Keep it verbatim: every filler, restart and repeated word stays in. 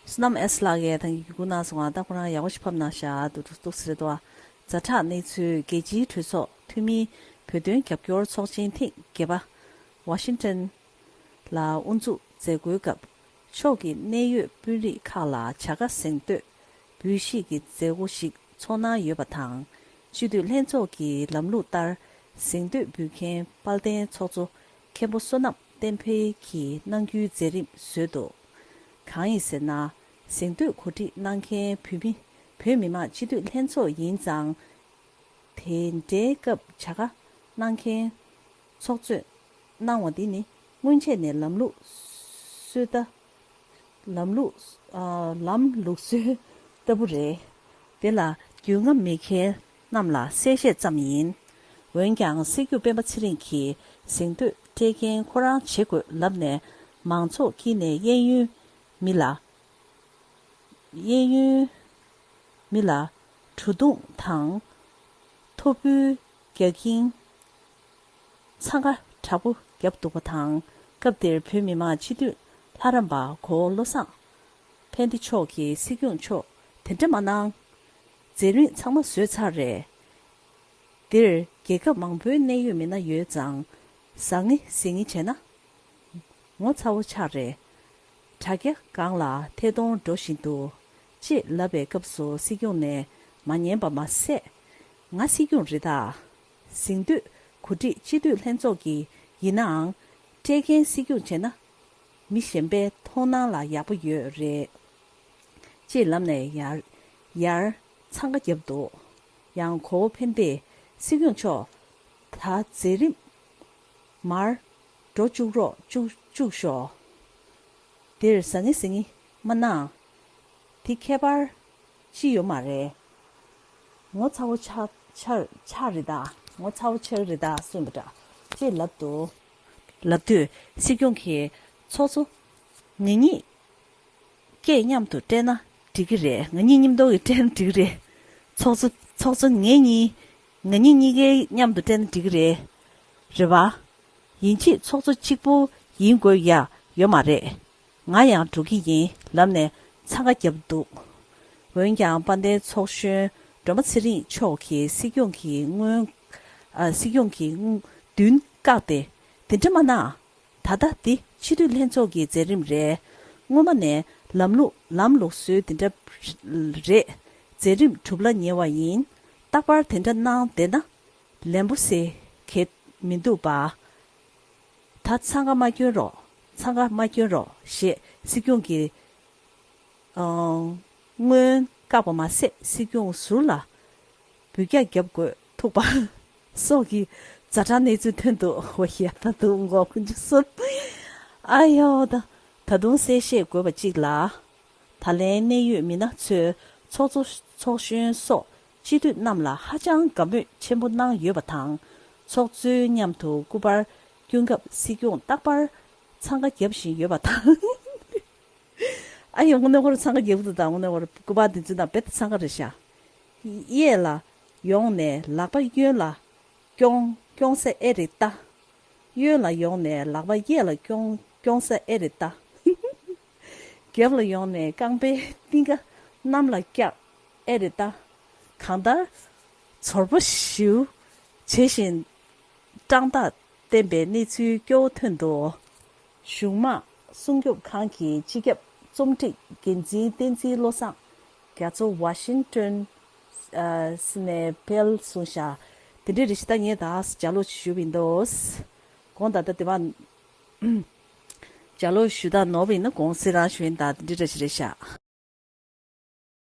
བསོད་ནམས་ཨེས་ལགས་ཀྱིས་ད་གིན་བརྒྱུད་སྐུར་གནང་སོང་ང་། ད་ཁོ་རང་ཡག་པོ་ཞིག་ཕབ་གནང་ཤག་འདུག་འདུག་ཟེར་དོ། ཛ་དྲག་གནས་ཚུལ། རྒྱལ་སྤྱིའི་གྲོས་ཚོགས་འཐུས་མིའི་བོད་དོན་རྒྱབ་སྐྱོར་ཚོགས་ཆེན་ཐེངས་བརྒྱད་པ་ཝ་ཤིང་ཊོན་ལ་དབུ་འཛུགས་མཛད་སྒོའི་སྐབས། ཕྱོགས་ཀྱི་གནད་ཡོད་དཔོན་རིགས་ཁག་ལ་བྱ་དགའ་གཟེངས་བསྟོད་འབུལ་བཞེས་ཀྱི་མཛད་སྒོ་ཞིག་ཚོགས་གནང་ཡོད་པ་དང་། སྤྱི་འཐུས་ལྷན་ཚོགས་ཀྱི་ལམ་ལུགས་ལྟར་གཟེངས་བསྟོད་འབུལ་མཁན་དཔལ་ལྡན་ཚོགས་གཙོ་མཁན་པོ་བསོད་ནམས་བསྟན་འཕེལ་གྱིས་གནང་རྒྱུའི་མཛད་རིམ་བཟོས་འདུག་གང་ཡིན་ཟེར་ན། གཟེངས་བསྟོད་གོ་སྒྲིག་གནང་མཁན་བོད་མི་བོད་མི་མང་སྤྱི་འཐུས་ལྷན་ཚོགས་ཡིན་ཙང་། དེ་འདྲའི་སྐབས་བྱ་དགའ་གནང་མཁན་ཚོགས་གཙོས་གནང་བ་འདི་ནི་སྔོན་ཆད་ནས་ལམ་ལུགས་སྲོལ་ལྟ། ལམ་ལུགས། ཨ། ལམ་ལུགས་སྲོལ་ལྟ་བུ་རེད། དེ་ལ་རྒྱུས་མངའ་མེད་མཁན་རྣམས་ལ་གསལ་བཤད་ཙམ་ཡིན། འོན་ཀྱང་སྲིད་སྐྱོང་སྤེན་པ་ཚེ་རིང་གིས་གཟེངས་བསྟོད་སྤྲད་མཁན་ཁོ་རང་བྱེད་དགོས་ལབ་ནས་མང་ཚོགས་དཀྱིལ་ནས་གཡས་གཡོན་མི་ལ། གཡས་གཡོན་མི་ལ་གྲུ་གདུང་དང་ཐོ་འབུལ་རྒྱག་གིན་འཚང་ཁ་དྲག་པོ་བརྒྱབ་འདུག་པ་དང་། སྐབས་དེར་བོད་མི་མང་སྤྱི་འཐུས་ལྷ་རམས་པ་གོ་བོ་བློ་བཟང་ཕན་བདེ་མཆོག་གིས་སྲིད་སྐྱོང་མཆོག་དེ་འདྲ་མ་གནང་། མཛད་རིམ་ཚང་མ་བཟོས་ཚར་རེད། འདིར་རྒྱལ་ཁབ་མང་པོའི་གནད་ཡོད་མི་སྣ་ཡོད་ཙང་ཟང་ངེ་ཟིང་ངེ་བྱས་ན་ངོ་ཚ་བོ་ཆགས་རེད། དྲ་རྒྱ་སྒང་ལ་ཐད་གཏོང་འགྲོ་བཞིན་འདུག་ཅེས་ལབ་པའི་སྐབས་སུ་སྲིད་སྐྱོང་ནས་མ་ཉན་པ་མ་ཟད། ང་སྲིད་སྐྱོང་རེད་ད། གཟེངས་བསྟོད་གོ་སྒྲིག་སྤྱི་འཐུས་ལྷན་ཚོགས་ཀྱི་ཡིན་ནའང་། སྤྲད་མཁན་སྲིད་སྐྱོང་བྱས་ན། མི་གཞན་པའི་མཐོང་སྣང་ལ་ཡག་པོ་ཡོད་རེད། ཅེས་ལབ་ནས་ཡར་ཡར་འཚང་ཁ་བརྒྱབ་འདུག་ཡང་གོ་བོ་ཕན་བདེས་སྲིད་སྐྱོང་མཆོག་ད་མཛད་རིམ་མར་འགྲོ་བཅུག་རོགས་བཅུག་བཅུག་ཤོག་འདིར་ཟང་ངེ་ཟིང་ངེ་མ་གནང་། དེ་ཁྱད་པར་ཅི་ཡོད་མ་རེད། ངོ་ཚ་བོ་ཆགས་ཆགས་ཆགས་རེད་ད། ངོ་ཚ་བོ་ཆགས་རེད་ད་གསུངས་པ་འདྲ་ཅེས་ལབ་འདུག་ལབ་དུས་སྲིད་སྐྱོང་གིས་ཚོགས་གཙོ་ང་གཉིས་སྐད་མཉམ་དུ་སྤྲད་ན་འགྲིག་གི་རེད། ང་གཉིས་མཉམ་དུ་གི་སྤྲད་ན་འགྲིག་གི་རེད། ཚོགས་གཙོ་ཚོགས་གཙོ་ངེད་གཉིས་ང་གཉིས་གཉིས་ཀའི་མཉམ་དུ་སྤྲད་ན་འགྲིག་གི་རེད། རེད་བ། ཡིན་གཅིག་ཚོགས་གཙོ་གཅིག་པུ་ཡིན་དགོས་ཡ་ཡོད་མ་རེད། ང་ཡང་འགྲོ་གི་ཡིན་ལབ་ནས་འཚང་ཁ་བརྒྱབ་འདུག་འོན་ཀྱང་དཔལ་ལྡན་ཚོགས་གཞོན་སྒྲོལ་མ་ཚེ་རིང་མཆོག་གིས་སྲིད་སྐྱོང་གི་སྔོན། ཨ། སྲིད་སྐྱོང་གི་མདུན་བཀག་སྟེ། དེ་འདྲ་མ་གནང་། ད་ལྟ་འདི་སྤྱི་འཐུས་ལྷན་ཚོགས་ཀྱི་མཛད་རིམ་རེད། སྔོན་མ་ནས་ལམ་ལུགས་ལམ་ལུགས་སྲོལ་འདི་འདྲ་རེད། མཛད་རིམ་གྲུབ་ལ་ཉེ་བ་ཡིན། རྟག་པར་དེ་འདྲ་གནང་བསྡད་ན་ལན་པོ་ཟེར་གྱི་མི་འདུག་པ། ད་འཚང་ཁ་མ་སྐྱོན་རོགས། འཚང་ཁ་མ་སྐྱོན་རོགས་ཞེས་སྲིད་སྐྱོང་གིས། ཨང་། སྔོན་བཀག་པ་མ་ཟད་སྲིད་སྐྱོང་ཟུར་ལ་འབུད་རྒྱག་བརྒྱབ་དགོས་ཐུག་པ་སོགས་ཀྱི་ཛ་དྲག་གནས་ཚུལ་ཐོན་འདུག་འོ་ཡ། ད་དུང་ངོ་ཁུ་འཇུ་སོང་། ཨ་ཡོ་ད། ད་དུང་གསལ་བཤད་དགོས་པ་གཅིག་ལ། ད་ལན་གནད་ཡོད་མི་སྣ་ཚོས་ཚོགས་གཙོ་ཚོགས་གཞོན་སོགས་སྤྱི་འཐུས་རྣམས་ལ་ཧ་ཅང་དགའ་མོས་ཆེན་པོ་གནང་ཡོད་པ་དང་། ཚོགས་གཙོའི་མཉམ་དུ་སྐུ་པར་བསྐྱོན་སྐབས་སྲིད་སྐྱོང་རྟག་པར་འཚང་ཁ་བརྒྱབ་བཞིན་ཡོད་པ་དང་། ཨ་ཡོ། དངོས་གནས་ཁོ་རང་འཚང་ཁ་རྒྱག་གི་འདུག་ད་དངོས་གནས་ཁོ་རང་སྐུ་པར་འདི་ཚོའི་ནང་རྦད་དེ་འཚང་ཁ་རེད་ཤག་གཡས་ལ་ཡོང་ནས་ལག་པ་གཡོན་ལ་སྐྱོང་སྐྱོང་ས་ཨེ་རེད་ད། གཡོན་ལ་ཡོང་ནས་ལག་པ་གཡས་ལ་སྐྱོང་སྐྱོང་ས་ཨེ་རེད་ད། རྒྱབ་ལ་ཡོང་ནས་རྐང་པའི་རྟིང་ཀ་གནམ་ལ་བཀྱག་ཨེ་རེད་ད། གང་ལྟར་ཚོར་པོ་ཞེ་པོ་བྱེད་བཞིན་སྐྲག་ཐག་བསྟན་པའི་གནས་ཚུལ་སྐྱོ་བོ་ཐོན་འདུག་གཞུང་དམངས་སྲུང་སྐྱོབ་ཁང་གི་སྤྱི་ཁྱབ་རྩོམ་སྒྲིག་འགན་འཛིན་བསྟན་འཛིན་བློ་བཟང་རྒྱ་མཚོ་ཝ་ཤིང་ཊོན་ཨ་ནས་སྤེལ་གསུངས་ཤག་དེ་འདྲའི་རེད་ཤག་ད་ངས་ད་ལྗགས་ཀློག་ཅིག་ཞུས་པ་ཡིན་འདུག་གོང་ད་ལྟ་དེ་བ་ལྗགས་ཀློག་ཞུ་དག་ནོར་བ་ཡིན་ན་དགོངས་སེལ་རང་ཞུ་ཡིན། ད་དེ་འདྲའི་རེད་ཤག